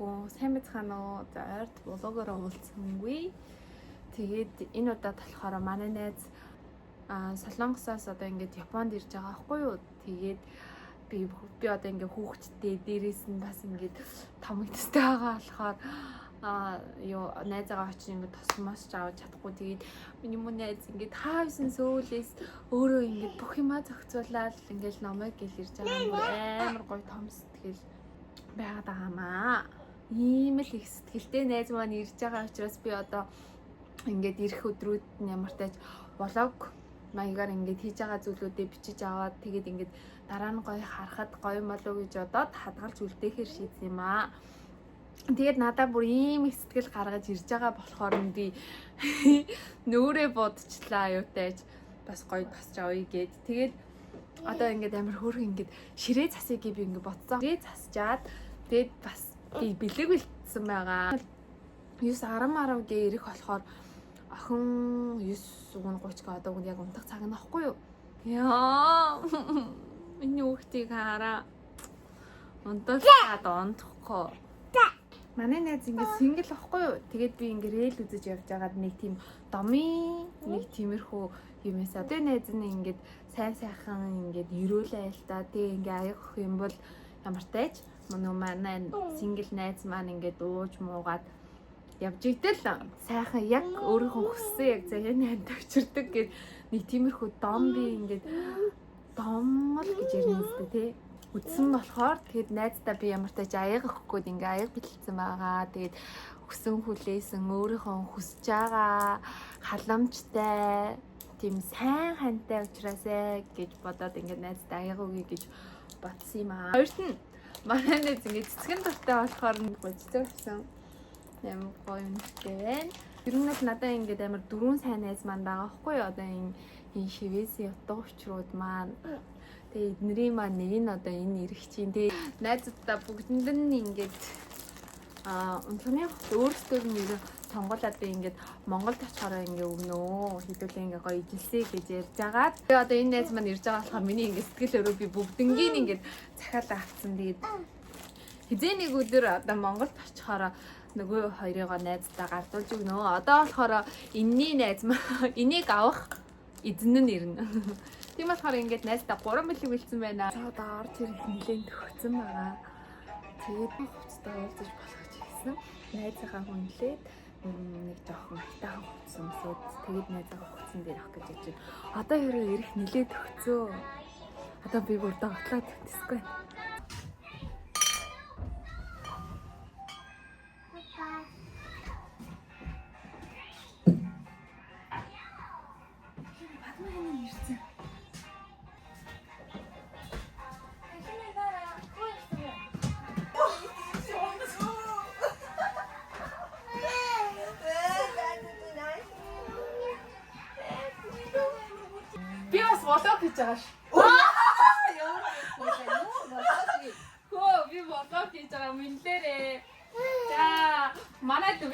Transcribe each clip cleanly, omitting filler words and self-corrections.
бүхэн сайн байцгаана уу? За ойрт влогоор уулзсангүй. Тэгээд энэ удаад болохоор манай найз Солонгосоос одоо ингээд Японд ирж байгаа байхгүй юу? Тэгээд би одоо ингээд хүүхэдтэй дээрээс нь бас ингээд том эцэстэй байгаа болохоор юу найзаагаа очиж ингээд тосмоос ч авч чадахгүй. Тэгээд миний мөн найз ингээд хаавсан сөүлээс өөрөө ингээд бүх юмаа зохицуулаад ингээд номыг гэл ирж байгаа юм амар гоё том сэтгэл байгаад байгаамаа. Ийм л их сэтгэлтэй найз маань ирж байгаа учраас би одоо ингээд ирэх өдрүүд нь ямар тач влог маягаар ингээд хийж байгаа зүйлүүдээ бичиж аваад тэгээд ингээд дараа нь гоё харахад гоё болов гэж бодоод хадгалж үлдээхээр шийдсэн юм аа. Тэгээд надаа бүр ийм их сэтгэл гаргаж ирж байгаа болохоор нь би нүрээ бодчихлаа аюутайч бас гоё тасч авъя гэд. Тэгээд одоо ингээд амар хөөрхөн ингээд ширээ засъя гэж би ингээд бодсон. Ширээ засчаад тэгээд бас би бэлэг бэлтсэн байгаа. 9 10 10 гээ ирэх болохоор охин 9:30 гээ одоо үн яг унтах цаг нь аахгүй юу? Яа. Миний хүүхдийг хараа. Унтуулаад унтахгүй. Манай найз ингээд single ахгүй юу? Тэгээд би ингээд reel үзэж явж байгаад нэг тийм домын нэг тиймэрхүү юм ясаа. Тэгээ найз нь ингээд сайн сайхан ингээд ерөөлөө айл та. Тэгээ ингээд аяг өгөх юм бол ямар тач нөгөө манай single найз маань ингээд ууж муугаад явж идэл сайхан яг өөрийнхөө хүссэн яг заяаны ханд авчирдаг гэд нэг тиймэрхүү дом би ингээд домл гэж ярина үстэй тий. Үдсэн болохоор тэгэд найздаа би ямар тач аяг өгөхгүй ингээ аяг бэлтэлсэн байгаа. Тэгээд хүсэн хүлээсэн өөрийнхөө хүсэж байгаа халамжтай тийм сайн хантай учраас гэж бодоод ингээ найздаа аяг өгье гэж бодсон юм аа. Хоёрт нь манай найз ингээ цэцгэн дуртай болохоор цэцэг авсан. Амар гоё юмтай байна. Ер нь бол надад ингээд амар дөрвөн сайн найз маань байгаа байхгүй юу? Одоо энэ шивээсийн утга учрууд маань. Тэгээ эднэрийн маань нэг нь одоо энэ ирэх чинь. Тэгээ найзуудаа бүгдэнд нь ингээд унтлагын өөрсдөө нь ер нь сонгуулаад би ингээд Монголд очихороо ингээд өгнөө. Хэдүүлээ ингээд гоё ижилсэй гэж ярьж агаад. Тэгээ одоо энэ найз маань ирж байгаа болохоор миний ингээд сэтгэл өрөө би бүгднгийн ингээд захиалаа авцсан. Тэгээд хизээ нэг өдөр одоо Монголд очихороо нөгөө хоёрыгоо найздаа гардуулж өгнө. Одоо болохоор энэний найз маань энийг авах эзэн нь ирнэ. Тийм болохоор ингээд найздаа 3 бэлэг бэлдсэн байна. За одоо орж ирэх нэлээд төгцсөн байгаа. Тэгээд хувцастай уулзаж болох гэж хэлсэн. Найзынхаа хүнлээд нэг жоохон айтайхан хувцас өмсөөд тэгээд найзынхаа хувцсан дээр авах гэж бодож байна. Одоо хэрэг ирэх нэлээд төгцөө. Одоо би бүр догтлоод тэсгүй. Би бас влог хийж байгаа ш. Хөө би влог хийж байгаа мэнлээрээ. За манай дүү.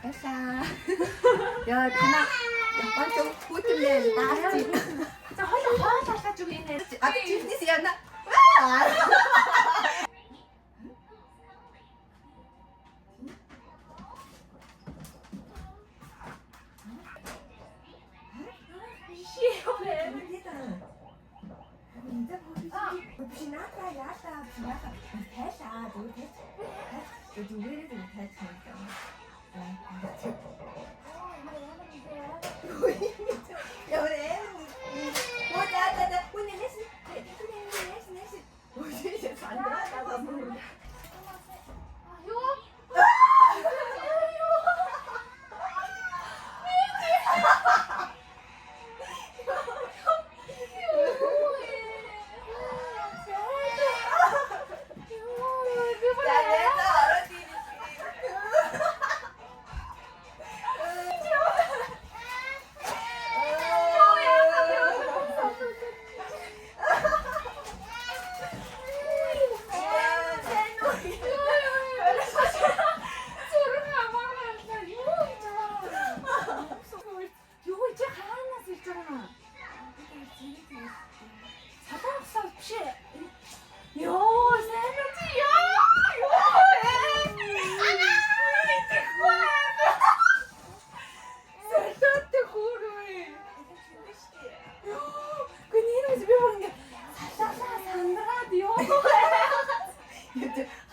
Баярлаа. Яа танаа Японд хүүтэн даарч. За хойлоо хоол алгаж өгье нэ. Одоо чихнээс яана.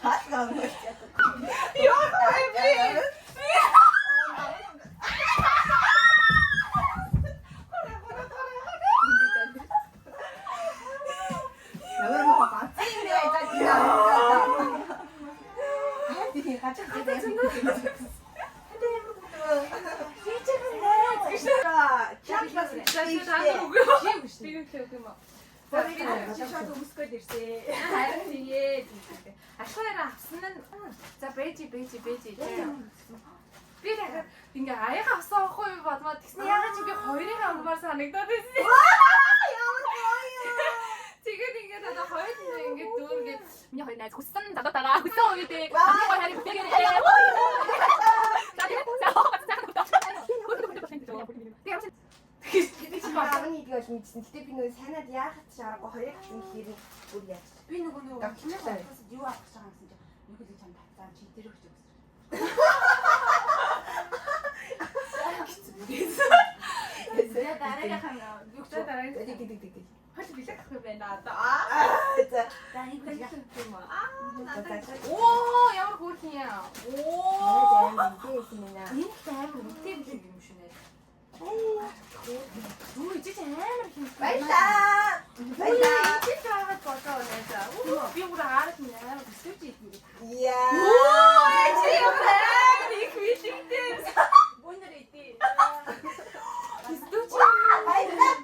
Хаалгаа өмөрч яддаг. Юу вэ би? Ямар муу бацсан юм бэ? За. Би гажиг гэдэг. За би шууд өмсгөл ирсэн. Харин тэгээд ашгаараа авсан нь за бэжи бэжи бэжи. Би дахиад ингээ аяга авсан ахгүй юу бодмоо тэгсэн ягаад чи би хоёрыг авмаар санагдаад байсан. Ямар гоё юм. Тэгээд ингээд одоо хоёр нь ингээд дүүргээд миний хоёр найз хүссэн залуутайгаа хүссэн үедээ миний хоёр харин бүтээгээр. За тэгээд за Би чи аавны идгийг бол мэдсэн. Гэтэ би нөгөө санаад яахад ч аргагүй хоёрыг авсан гэхээр бүр яаж. Би нөгөө нөгөө Давтчихлаа. юу авах гэж байгаа юм гэсэн чинь нөгөө чам татсан чи тэр өгч өгсөн. За дараагийнх нь юу За дараагийн Тэг тэг тэг тэг. хөл бэлэг авах юм байна одоо. Аа за. За энэ бэлэг юм аа. За за. Оо ямар хөөрхөн юм. Оо. Энэ Энэ их амар үнэтэй бэлэг юм шүү нэ. Юу ичиж амар их юм. Баярлаа. Баярлаа. Ичиж байгаад болоо найзаа. Би бүр аард нь амар өсөж идэх юм. Яа. Чи ямар амар их бэлэгтэй. бүүнэр идэ. Өстөж Баярлаа.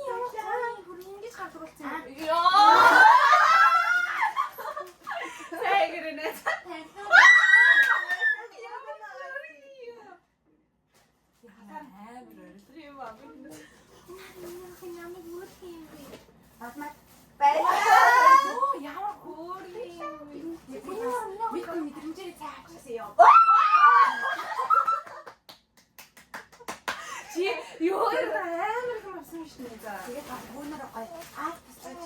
ямар гоё бүр ингэж гардаг болсон юм. Яа. Тэгэр нэ. Амар орилго юм аа. Бадмаа Баярлаа. Оо ямар хөөрхөн юм. мэдгүй мэдрэмжээр цай авчихсан юм. Чи юу амар их юм авсан юм шнэ за. Тэгээд та бүүнэр гоё аа бисаж.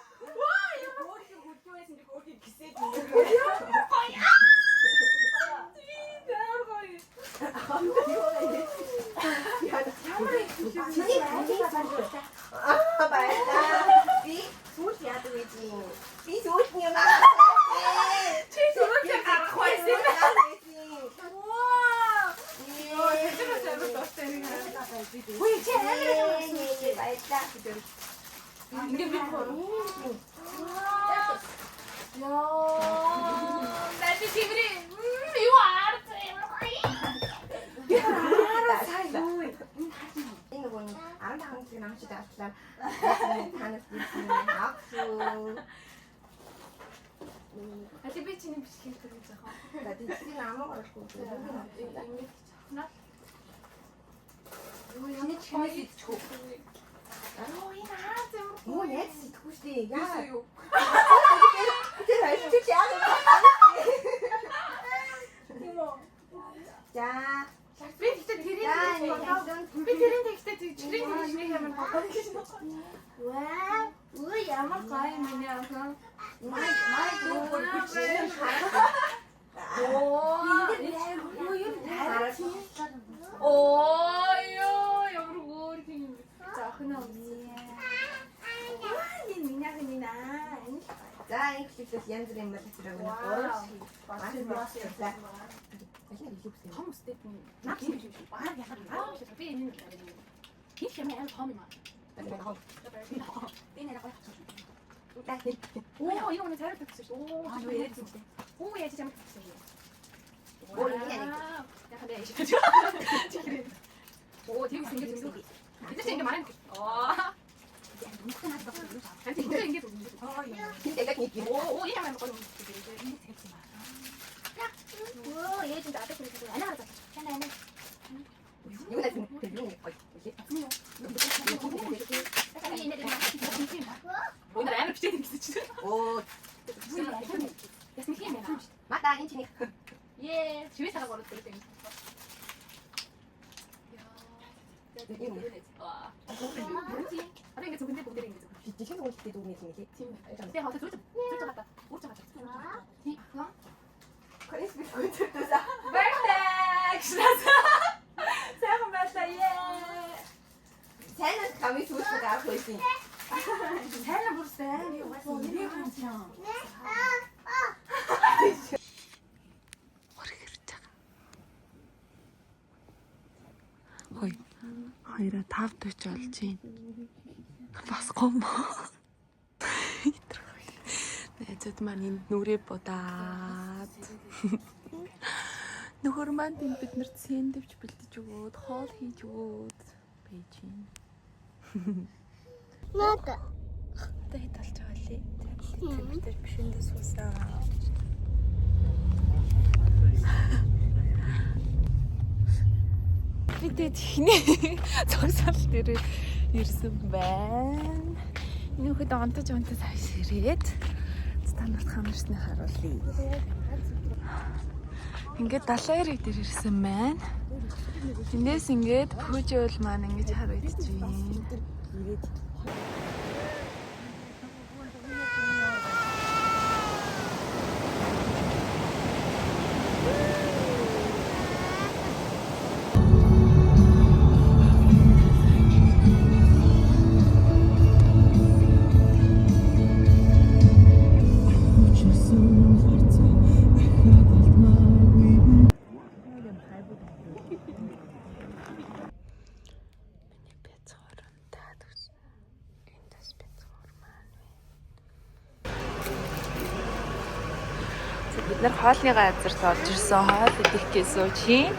Хөөрхөн хөдөө байсан чи хөөрхөн гисээд юм. Амар гоё. Ямар их Чиний Аа баярлаа. Би сүүл яадаг вэ чи? Би сүүл нь юм аа. Чи сүүл гарах байсан юм. Вау. Йоо, тэр амар дуртай нэг. Үгүй чи амар их юм авсан. Баярлаа. Ингээ би хор. Яа. Наач чимри. Юу ард ямар гоё. Би хараа сая юу вэ? Энэ нөгөө 15 жилийн намчид авчлаа. Танаас бийсэн авсуу. Али би чиний бичлэгийг төрөж байгаа. За тийчний намайг оруулахгүй. Ингээд чахнаа. Юу Чиний чихнээс идчих үү? Оо энэ хаа зэмэр. Муу яаж сэтгүү штэ. Яа. Юу? Тэр альчиж яа. Тийм үү? За. Би тэгтээ тэрийн За тэгтээ би тэрийн тэгтээ чихрийн тэгшний ямар бодсон гэж байна. Вау. Үу ямар гоё юм бэ ахын. Май май дүү бүр хүчин Оо. Юу юм хараа. Оо ёо ямар хөөрхөн юм бэ. За охин аа үзье. Энэ миний ах энэ аа. За энэ клипээс янз бүрийн мал авчираа өгнө. За. Том өстэй юм. Наад юм шиг. Баг яхаа. Аа би энэ энэ юм амар том юм аа. Би нэр гоё авчихсан. Оо энэ өнө цайрал тавьчихсан шүү. Оо юу яриад юм бэ? Оо яаж ямар тавьчихсан юм. Оо, энэ яг. Яхаа нэ. Чихрээ. Оо тийм ингэж юм. Бид нар ингэ манай. Оо. Харин ингэ ингэ. Аа яа. Энд яг нэг юм. Оо оо энэ ямар гоё юм. Энэ тавьчихсан ба. Оо ээж нь адаа хүрээ. Анаа хараа. Анаа анаа. Юу нэ тэр юу нэг гоё. Өнөр амар бичээд ингэсэн чинь. Оо Ясмих юм байна. мата энэ чиний. Ее, чивээ цагааг оруулах гэдэг юм. Аа. Одоо ингэ зүгндээ бүгдээ ингэ зүг. Жижигхэн зүгтээ зүг нэг юм лээ. Тийм байна. Тэгээ хавтаа зүрж зүрж байгаа та. Үрж байгаа. Тийм. Крис би хөтөлсөн. Баярлалаа. Сайхан байлаа. Ее. Сайн уу? Хамгийн сүүлд гарах байсан. Тайна бүр сайн угаасаа нэрийг харсан. Хөрх ирж байгаа. Хой. Хоёроо 5:40 болж байна. Бас гом. Найзууд маань энд нүрээ будаад. Нөхөр маань тэнд бид нарт сэндвич бэлдэж өгөөд, хоол хийж өгөөд байж байна. Надо. Одоо хэд болж байгаа лээ? Тэвэр дээр бишэндээ суусан. Би тэгээд ихний зогсоол дээр ирсэн байна. Нөхөд онтож онтож авш ирээд та нарт хамарсны харуулъя. Ингээд далайн эрэг дээр ирсэн байна. Эндээс ингээд пүүжүүл маань ингэж харагдаж байна. Миний бяцхан таад үс. Энд бас бяцхан маань байна. Бид нар хоолны газарт орж ирсэн. Хоол идэх гэсэн чинь.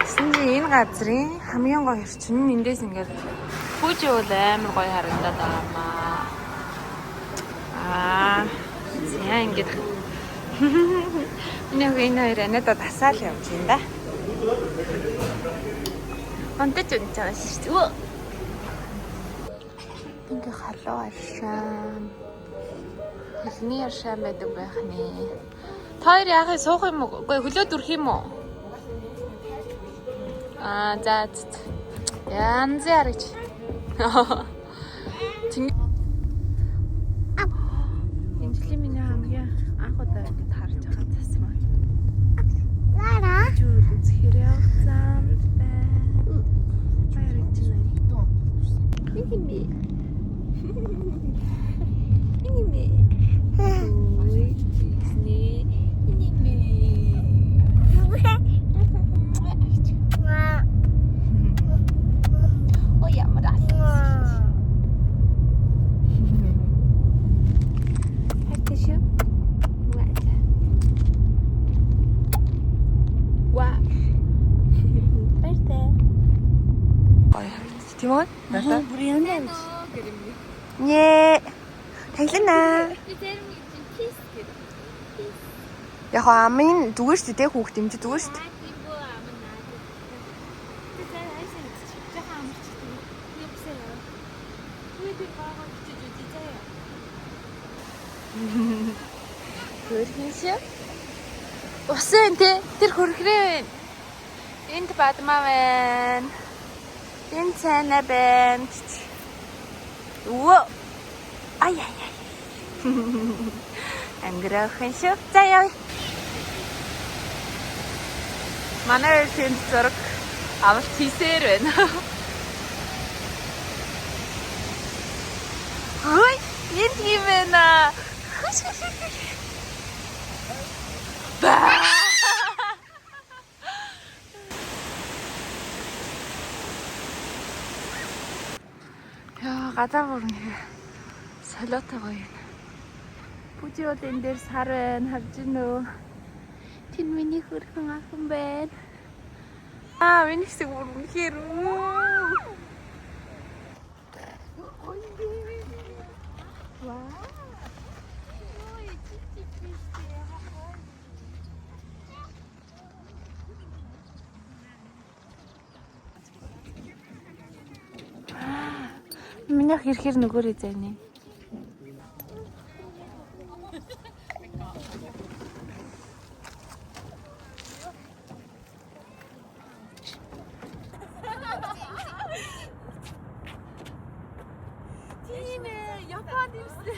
Тэгсэн чинь энэ газрын хамгийн гоё хэрчин нь эндээс ингээд Фужи уул амар гоё харагдаад байгаа юм аа. Аа. За ингээд миний хүү энэ хоёр анадаа тасаал явж байна да. Онтож унж байгаа шүү дээ. Өө. Ингээ халуу аршаан. Хөлний аршаан байдаг байх нэ. Та хоёр яахыг суух юм уу? Үгүй хөлөө дүрх юм уу? Аа за за, за. Янз харагч. Чиний Энэ жилийн миний хамгийн анх удаа ингэж харж байгаа цас маань. Лара. Зүйл үзэхээр явцсан байна. Баяр гэж байна. Миний. Миний мэ. Ой, миний мэ. Ой, ямар алсан. Хайртай шүү. Ва. Ва. Баяртай. Гоё харагдчих. Тийм үү? Баярлалаа. Бүр юм. Нэ. Таглана. Би зарим нэг чинь кис гэдэг. Яг хаа амын зүгээр шүү дээ хүүхд юм чи зүгээр шүү дээ. Тийм бөө ам наа. Би зарим айсан идчих. Жахан амарчдаг. Би бисээ яа. Би би бага бичиж үзье заяа. Хөрхөн шүү. Ус байна те. Тэр хөрхрээ байна. Энд бадмаа байна. Энд цайна байна. Өө. Ай ай ай. Ангираахан шүү. За явъя. Манай хоёр тэнд зураг авалт хийсээр байна. Хөөе, энд юм байна. Хөш хөш хөш. Ба. Яа, гадаа бүр ингэ солиотой гоё юм. Бүжи бол энэ дээр сар байна, харж гин үү? Тэн миний хөрхөн ахын байна. Аа, миний хэсэг бүр үнэхээр үү. Вау. Миний ах ирэхээр нөгөөрэй зайны. Тийм ээ, Японд ирсэн.